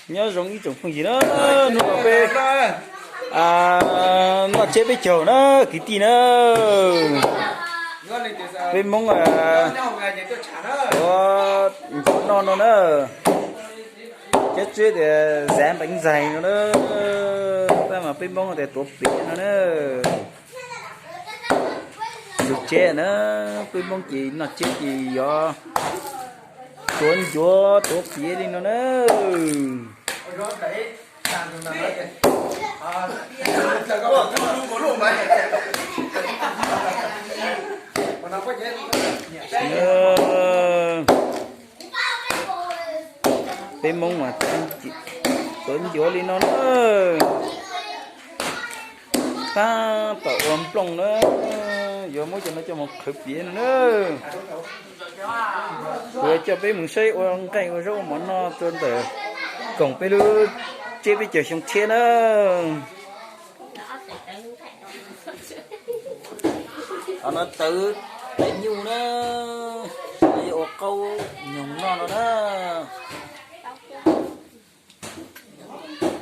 Nyob zoo ib tsoom phooj ywg na, hnub no peb noj tsiab peb caug na kwv tij na. Peb Hmoob ua ncuav noj no na, cov tsiab tias zab npeev ntxaig no na, tab mas peb Hmoob tias tuav piav no na. Tus tsiab na, peb Hmoob ces noj tsiab ces yuav tuav ncuav tuav piav li no na. Peb Hmoob mas tuav ncuav li no na. Tab tom ua nplooj na, yuav muab cov no coj mus qhwv piav no na. Kuv coj peb mus saib ua nqaij ua zaub ua mov noj rau ntawm koom peb lub tsiab peb caug xyoo tshiab na. Qhov no tawv, tawv nyuj na, yuav ua qaub nyoos noj no na.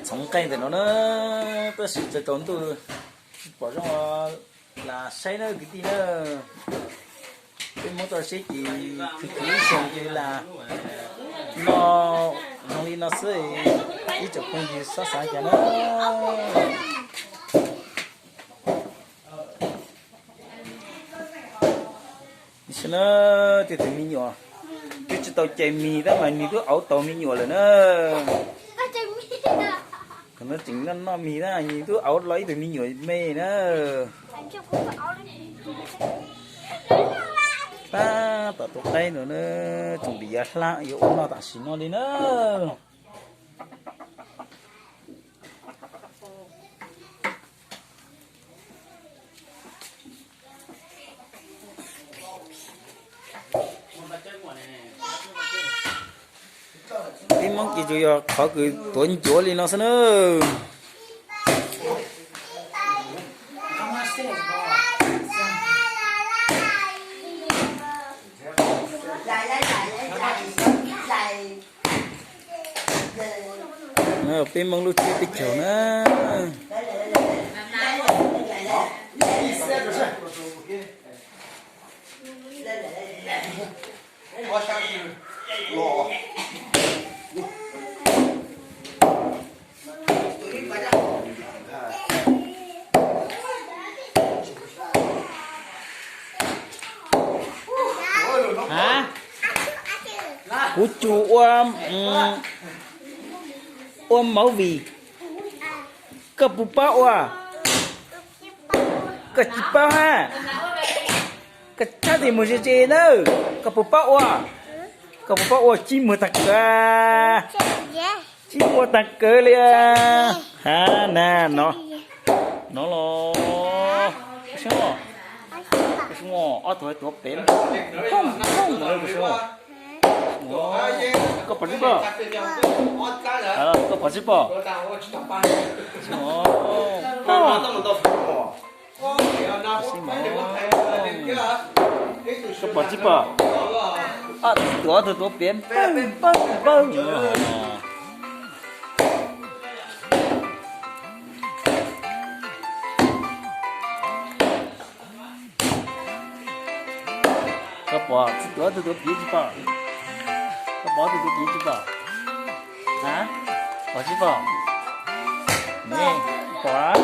Txhoov nqaij ntawm no na, tab sis txawm tsaus ntuj tsis pom zoo los lam saib na kwv tij na. Peb Hmoob toj siab ces khwv khwv ib xyoos ces lam noj zoo li no xwb, ib tsoom phooj ywg txhob xav cas na. Tiam sis na, tej tus me nyuam twb tsis tau cais mis tab mas nws twb auv tau me nyuam lawm na. Tseem noj noj mis na, nws twb auv los ib tug me nyuam me na. Tab tom tus qaib no na, tseem yuav hlab yuav ua noj tam sim no li na. Peb Hmoob ces tsuas yog qhov kws tuav ncuav li no xwb na. Peb Hmoob lub tsiab peb caug na. Kuv tsuas ua, ua movie, koj puas paub ua? Koj tsis paub hab? Koj txhob tig mus ze ze nawb. Koj puas paub ua? Koj puas paub ua? Tsib muag tag kawg, tsib muag tag kawg li. Hab na, no los, ob tug tuav pem, koj pom tsis pom? Koj pom tsis pom? Koj pom tsis pom? Ob tug tuav, ob tug tuav pem npawg npawg npawg. Koj pom tsis tuav, ob tug tuav piav tsis pom? Koj pom ob tug tuav piav tsis pom? A, pom tsis pom? Ne, pom.